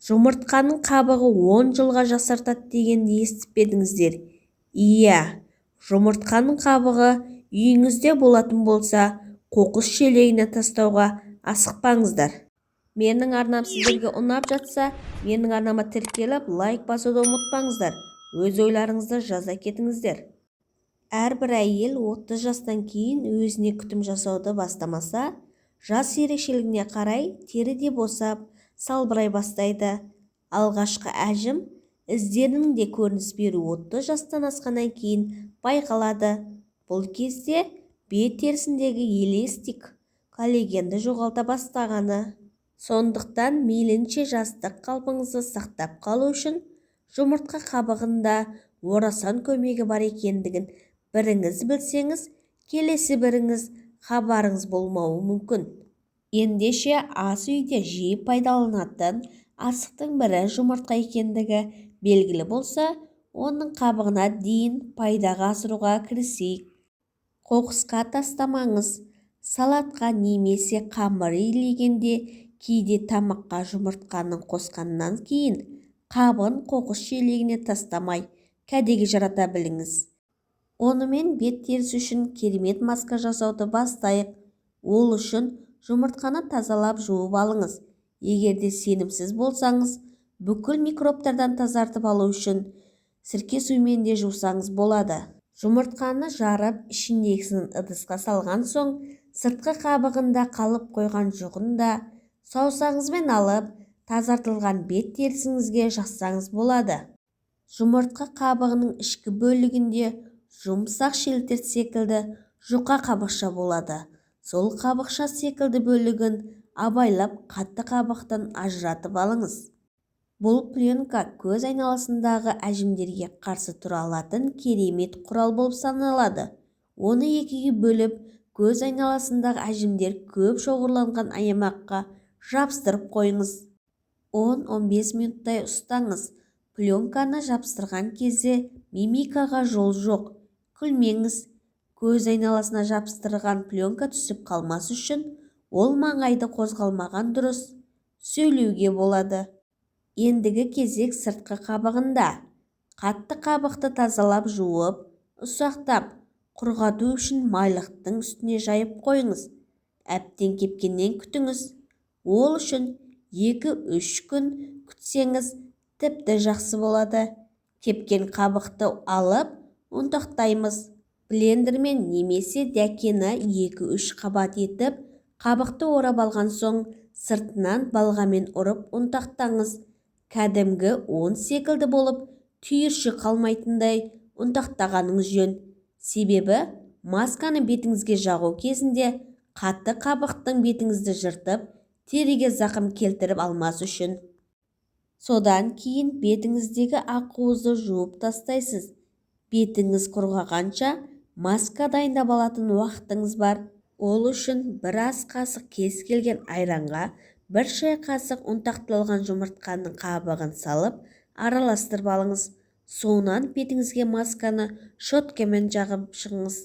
Жұмыртқаның қабығы 10 жылға жасартады дегенді естіп пе едіңіздер? Иә, жұмыртқаның қабығы үйіңізде болатын болса, қоқыс шелегіне тастауға асықпаңыздар. Менің арнам сіздерге ұнап жатса, менің арнама тіркеліп, лайк басуды ұмытпаңыздар. Өз ойларыңызды жаза кетіңіздер. Әрбір әйел 30 жастан кейін өзіне күтім жасауды бастамаса, жас ерекшелігіне қарай тері де босап, салбырай бастайды. Алғашқы әжім іздерінің де көрініс беруі 30 жастан асқаннан кейін байқалады. Бұл кезде бет терісіндегі эластик коллагенді жоғалта бастағаны. Сондықтан мейлінше жастық қалпыңызды сақтап қалу үшін жұмыртқа қабығында орасан көмегі бар екендігін біріңіз білсеңіз, келесі біріңіз хабарыңыз болмауы мүмкін. Ендеше ас үйде жиі пайдаланатын асықтың бірі жұмыртқа екендігі белгілі болса, оның қабығына дейін пайдаға асыруға кірісейік. Қоқысқа тастамаңыз. Салатқа немесе қамыр илегенде, кейде тамаққа жұмыртқаны қосқаннан кейін қабығын қоқыс шелегіне тастамай, кәдеге жарата біліңіз. Онымен бет терісі үшін керемет маска жасауды бастайық. Ол үшін жұмыртқаны тазалап жуып алыңыз. Егер де сенімсіз болсаңыз, бүкіл микробтардан тазартып алу үшін сірке сумен де жусаңыз болады. Жұмыртқаны жарып, ішіндегісін ыдысқа салған соң, сыртқы қабығында қалып қойған жұғын да саусағыңызбен алып, тазартылған бет терісіңізге жақсаңыз болады. Жұмыртқа қабығының ішкі бөлігінде жұмсақ шелтер секілді жұқа қабықша болады. Сол қабықша секілді бөлігін абайлап қатты қабықтан ажыратып алыңыз. Бұл пленка көз айналасындағы әжімдерге қарсы тұра алатын керемет құрал болып саналады. Оны екіге бөліп, көз айналасындағы әжімдер көп шоғырланған аймаққа жабыстырып қойыңыз. 10-15 минуттай ұстаңыз. Пленканы жабыстырған кезде мимикаға жол жоқ. Күлмеңіз. Көз айналасына жабыстырған пленка түсіп қалмас үшін ол маңайды қозғалмаған дұрыс. Сөйлеуге болады. Ендігі кезек сыртқы қабығында. Қатты қабықты тазалап жуып, ұсақтап, құрғату үшін майлықтың үстіне жайып қойыңыз. Әбден кепкеннен күтіңіз. Ол үшін 2-3 күн күтсеңіз тіпті жақсы болады. Кепкен қабықты алып, ұнтақтаймыз. Блендермен немесе дәкені 2-3 қабат етіп, қабықты орап алған соң, сыртынан балғамен ұрып ұнтақтаңыз. Кәдімгі ұн секілді болып, түйіршік қалмайтындай ұнтақтағаныңыз жөн. Себебі масканы бетіңізге жағу кезінде қатты қабықтың бетіңізді жыртып, теріге зақым келтіріп алмас үшін. Содан кейін бетіңіздегі ақуызды жуып тастайсыз. Бетіңіз құрғағанша маска дайындап алатын уақытыңыз бар. Ол үшін бір ас қасық кез келген айранға бір шай қасық ұнтақталған жұмыртқаның қабығын салып, араластырып алыңыз. Соңынан бетіңізге масканы щеткамен жағып шығыңыз.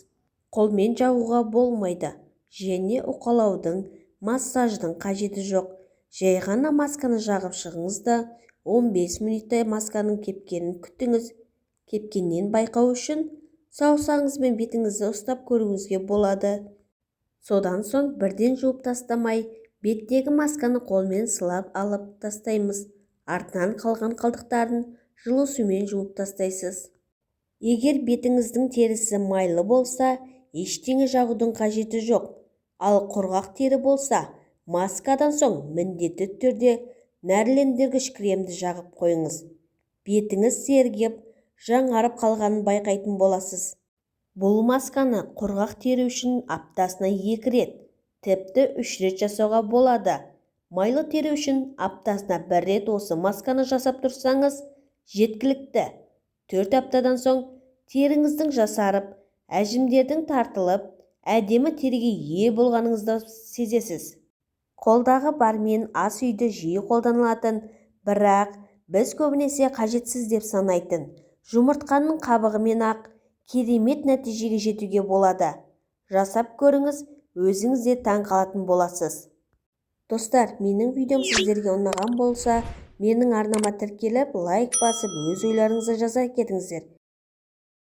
Қолмен жағуға болмайды және уқалаудың, массаждың қажеті жоқ. Жай ғана масканы жағып шығыңыз да 15 минуттай масканың кепкенін күтіңіз. Кепкеннен байқау үшін саусағыңызбен бетіңізді ұстап көруіңізге болады. Содан соң бірден жуып тастамай, беттегі масканы қолмен сылап алып тастаймыз. Артынан қалған қалдықтарын жылы сумен жуып тастайсыз. Егер бетіңіздің терісі майлы болса, ештеңе жағудың қажеті жоқ. Ал құрғақ тері болса, маскадан соң міндетті түрде нәрлендіргіш кремді жағып қойыңыз. Бетіңіз сергіп, жаңарып қалғанын байқайтын боласыз. Бұл масканы құрғақ тері үшін аптасына 2 рет, тіпті 3 рет жасауға болады. Майлы тері үшін аптасына 1 рет осы масканы жасап тұрсаңыз жеткілікті. 4 аптадан соң теріңіздің жасарып, әжімдердің тартылып, әдемі теріге ие болғаныңызды сезесіз. Қолдағы бармен ас үйде жиі қолданылатын, бірақ біз көбінесе қажетсіз деп санайтын жұмыртқаның қабығымен-ақ керемет нәтижеге жетуге болады. Жасап көріңіз, өзіңіз де таң қалатын боласыз. Достар, менің видеом сіздерге ұнаған болса, Менің арнама тіркеліп, лайк басып, өз ойларыңызды жаза кетіңіздер.